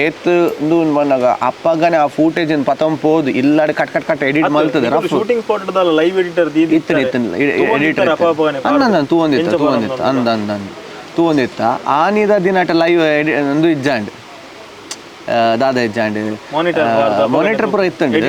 ಏತ್ ಉಂದು ಬಂದಾಗ ಅಪ್ಪಗನೆ ಆ ಫೂಟೇಜ್ ಪತಂ ಪೋದು ಇಲ್ಲಾಡ್ ಕಟ್ ಕಟ್ ಕಟ್ ಎಡಿಟ್ ಮಲ್ತದೆ. ರಫ್ ಶೂಟಿಂಗ್ ಸ್ಪಾಟ್ ದಾಲ ಲೈವ್ ಎಡಿಟರ್ ಇತ್ತನ ಇತ್ತನ ಎಡಿಟರ್ ಅಂದ ತೂವೊಂದಿತ್ತ ತೂವೊಂದಿತ್ತ ಅಂದ ಅಂದ ತೂವೊಂದಿತ್ತ ಆನಿದ ದಿನಟ ಲೈವ್ ಒಂದು ಇಜ್ಜಾಂಡ್ ದಾದ ಇಜ್ಜಾಂಡ್ ಮಾನಿಟರ್ ಪೂರ ಇತ್ತಂಡು.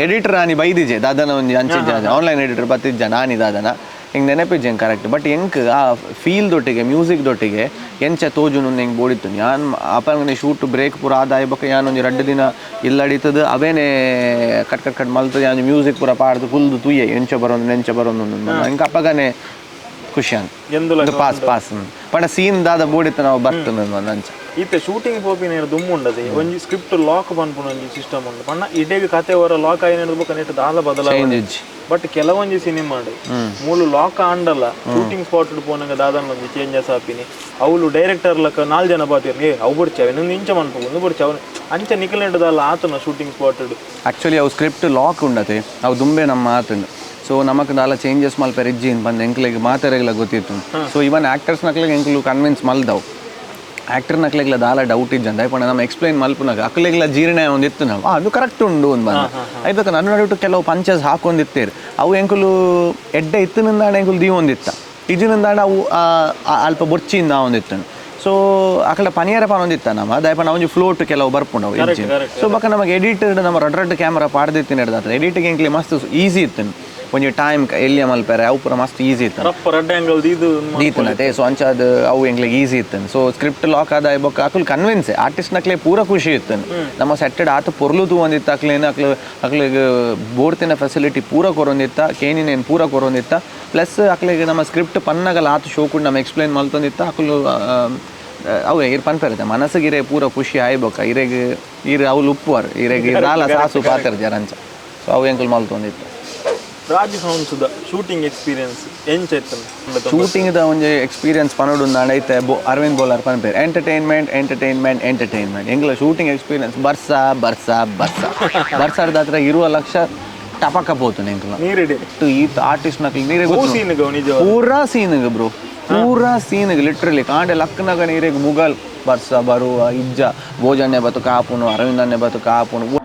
ಎಡಿಟರ್ ಆನಿ ಬೈದಿಜೆ ದಾದನ ಒಂಜಿ ಅಂಚಿಜ್ಜ ಆನ್ಲೈನ್ ಎಡಿಟರ್ ಬತ್ತಿಜ್ಜಾನ ಆನಿ ದಾದನ ಹಿಂಗೆ ನೆನಪಿಜ್ಜೆ ಕರೆಕ್ಟ್. ಬಟ್ ಎಂಕ್ ಆ ಫೀಲ್ ದೊಟ್ಟಿಗೆ ಮ್ಯೂಸಿಕ್ ದೊಟ್ಟಿಗೆ ಎಂಚ ತೋಜುನು ಹೆಂಗೆ ಬೋಡಿತ್ತು. ಯಾನ್ ಅಪಂಗನೆ ಶೂಟ್ ಬ್ರೇಕ್ ಪೂರ ಆದಾಯ ಬೊಕ್ಕ ಯಾನ್ ಒಂಜಿ ರಡ್ಡು ದಿನ ಇಲ್ಲಡಿತದ ಅವೇನೆ ಕಟ್ ಕಟ್ ಕಟ್ ಮಲ್ತದೆ. ಯಾನ್ ಮ್ಯೂಸಿಕ್ ಪೂರ ಪಾಡ್ದು ಕುಲ್ದು ತೂಯೆ ಎಂಚ ಬರೋದು ಎಂಚ ಬರೋದು ಎಂಕ್ ಅಪ್ಪಗನೆ ಖುಷಿ ಅಂತ ಪಾಸ್ ಪಾಸ್ ಪಂಡ ಸೀನ್ ದಾದ ಬೋಡಿತ್ತು ನಾವು ಬರ್ತದೆ ಅಂಚ. ಇತ್ತೆ ಶೂಟಿಂಗ್ ಪೋಪಿನ ದುಮ್ಮು ಉಂಡದೆ ಒಂಜಿ ಸ್ಕ್ರಿಪ್ಟ್ ಲಾಕ್ ಪನ್ಪುನ ಒಂಜಿ ಸಿಸ್ಟಮ್ ಉಂಡು. ಪಂಡ ಇಡೀ ಕತೆ ಹೊರ ಲಾಕ್ ಆಯಿನ ಬೊಕ್ಕ ನೆಟ್ ದಾಲ ಬದಲಾವಣೆ. ಬಟ್ ಕೆಲವೊಂಜಿ ಸಿನಿಮಾ ಮೂಲು ಲಾಕ್ ಆಂಡಲ್ಲ ಶೂಟಿಂಗ್ ಸ್ಪಾಟ್ ಪೋನಾಗ ದಾದನ ಒಂಜಿ ಚೇಂಜಸ್ ಆಪಿನಿ. ಅವಳು ಡೈರೆಕ್ಟರ್ ಲಕ್ಕ 4 ಜನ ಬಾತಿರ್ ಏ ಅವು ಬೊಡ್ಚಿ ಇನ್ನೊಂದು ಇಂಚ ಮನ್ಪು ಒಂದು ಬೊಡ್ಚಿ ಅವನು ಅಂಚ ನಿಕಲೆಂಟ್ ದಾಲ ಆತನ ಶೂಟಿಂಗ್ ಸ್ಪಾಟ್. ಆಕ್ಚುಲಿ ಅವು ಸ್ಕ್ರಿಪ್ಟ್ ಲಾಕ್ ಉಂಡತೆ ಅವು ದುಂಬೆ ನಮ್ಮ ಆತಂಡು. ಸೊ ನಮಕ್ ದಾಲ ಚೇಂಜಸ್ ಮಲ್ಪೆರ್ ಇಜ್ಜಿ ಬಂದು ಎಂಕ್ಲೆಗ್ ಮಾತೆರೆಗ್ಲ ಗೊತ್ತಿತ್ತು. ಸೊ ಇವನ್ ಆಕ್ಟರ್ಸ್ ನಕ್ಲೆಗ್ ಎಂಕ್ಲು ಕನ್ವಿನ್ಸ್ ಮಲ್ದವು. ಆಕ್ಟರ್ ನಕ್ಲೆಗ್ಲ ದಾಲ ಡೌಟ್ ಇಜ್ಜಂದ ಪಂಡ ನಮ್ಮ ಎಕ್ಸ್ಪ್ಲೈನ್ ಮಲ್ಪುನಾಗ ಅಕ್ಲೆಗ್ಲ ಜೀರ್ಣ ಒಂದಿತ್ತು ನಾವು ಅದು ಕರೆಕ್ಟ್ ಉಂಡು ಒಂದು ಬಂದು ಆಯ್ತು. ನನ್ನ ನಡುಟು ಕೆಲವು ಪಂಚಸ್ ಹಾಕೊಂದಿತ್ತೇರು ಅವು ಎಂಕುಲು ಎಡ್ಡೆ ಇತ್ತಿನಿಂದಾಣ ಎಂಕುಲು ದೀವೊಂದಿತ್ತ ಇಜಿನಿಂದಾಣ ಅವು ಅಲ್ಪ ಬೊರ್ಚಿಂದ ಒಂದಿತ್ತು. ಸೊ ಅಕಲ ಪನಿಯರ ಪನೊಂದಿತ್ತ ನಮ್ಮ ದಾಯಪಂಡ ಒಂಜಿ ಫ್ಲೋಟ್ ಕೆಲವು ಬರ್ಪುಂಡು ಅವು. ಸೊ ಬೊಕ್ಕ ನಮಗೆ ಎಡಿಟ್ ನಮ್ಮ ರಡ್ ರಡ್ ಕ್ಯಾಮರಾ ಪಾಡ್ದಿತ್ತಿನ ಹಿಡ್ದಾತ ಎಡಿಟಿಗೆ ಎಂಕ್ಲೆ ಮಸ್ತ್ ಈಸಿ ಇತ್ತು. ಒಂಜಿ ಟೈಮ್ ಎಲ್ಲಿಯ ಮಲ್ಪೆರೆ ಅವು ಪೂರ ಮಸ್ತ್ ಈಸಿ ಇತ್ತು ದೀತನತೆ. ಸೊ ಅಂಚಾದ ಅವು ಎಂಕ್ಲೆಗ್ ಈಸಿ ಇತ್ತು. ಸೊ ಸ್ಕ್ರಿಪ್ಟ್ ಲಾಕ್ ಆದ ಬೊಕ್ಕ ಅಕ್ಲು ಕನ್ವಿನ್ಸ್ ಆರ್ಟಿಸ್ಟ್ ನಕ್ಲೆ ಪೂರ ಖುಷಿ ಇತ್ತು. ನಮ್ಮ ಸೆಟ್ಟೆಡ್ ಆತ ಪೊರ್ಲು ತೂವೊಂದಿತ್ತ ಅಕ್ಲೇನು ಅಕ್ಲು ಅಕ್ಲೆಗ್ ಬೋಡ್ತಿನ ಫೆಸಿಲಿಟಿ ಪೂರ ಕೊರೊಂದಿತ್ತ, ಕೇನಿನೇನು ಪೂರ ಕೊರೊಂದಿತ್ತ. ಪ್ಲಸ್ ಅಕ್ಲೆಗ್ ನಮ್ಮ ಸ್ಕ್ರಿಪ್ಟ್ ಪನ್ನಗಲ ಆತ ಶೋ ಕೂಡ ನಮ್ಮ ಎಕ್ಸ್ಪ್ಲೈನ್ ಮಲ್ತೊಂದಿತ್ತ ಅಕ್ಲು. ಅವು ಇರ್ ಪನ್ಪೆರುತ್ತೆ ಮನಸ್ಸಿಗೆ ಇರೇ ಪೂರ ಖುಷಿ ಆಯ್ಬೊಕ್ಕ ಇರೆಗ್ ಇರ್ ಅವ್ಲು ಉಪ್ಪುವಾರ್ ಇರೆಗ್ ದಾಲ ಸಾಸು ಪಾತೆರ್ ಜರಂಚ. ಸೊ ಅವು ಎಂಕುಲು ಮಲ್ತೊಂದಿತ್ತ. ರಾಜ್ ಸೌಂಡ್ಸ್ದ ಶೂಟಿಂಗ್ ಎಕ್ಸ್ಪೀರಿಯನ್ಸ್ ಎಂಚ ಇತ್ತು? ಶೂಟಿಂಗ್ ದ ಒಂಜಿ ಎಕ್ಸ್ಪೀರಿಯನ್ಸ್ ಪನೊಡು ಐತೆ ಅರವಿಂದ್ ಬೋಲಾರ್ ಪನ್ಪೇರು ಎಂಟರ್ಟೈನ್ಮೆಂಟ್ ಎಂಟರ್ಟೈನ್ಮೆಂಟ್ ಎಂಟರ್ಟೈನ್ಮೆಂಟ್. ಎಂಗ್ಲ ಶೂಟಿಂಗ್ ಎಕ್ಸ್ಪೀರಿಯನ್ಸ್ ಬರ್ಸ ಬರ್ಸ ಬರ್ಸ ಬರ್ಸಾರ್ದ ಹತ್ರ 20 ಲಕ್ಷ ಟಪಕ ಪೋತು ಎಂಕ್ಲ ನೀರಿಡಿ ಈತ ಆರ್ಟಿಸ್ಟ್ ನಕ್ಲು ನೀರೇ ಪೂರಾ ಸೀನ್ಗೆ ಬ್ರೋ, ಪೂರಾ ಸೀನ್ಗೆ ಲಿಟ್ರಲಿ ಕಾಂಡೆ ಲಕ್ಕನಾಗ ನೀರಿಗೆ ಮುಗಲ್ ಬರ್ಸ ಬರುವ ಇಜ್ಜ ಭೋಜನ್ಯ ಬತ್ತು ಕಾಪುನು ಅರವಿಂದನ್ನೇ ಬತ್ತು ಕಾಪುನು.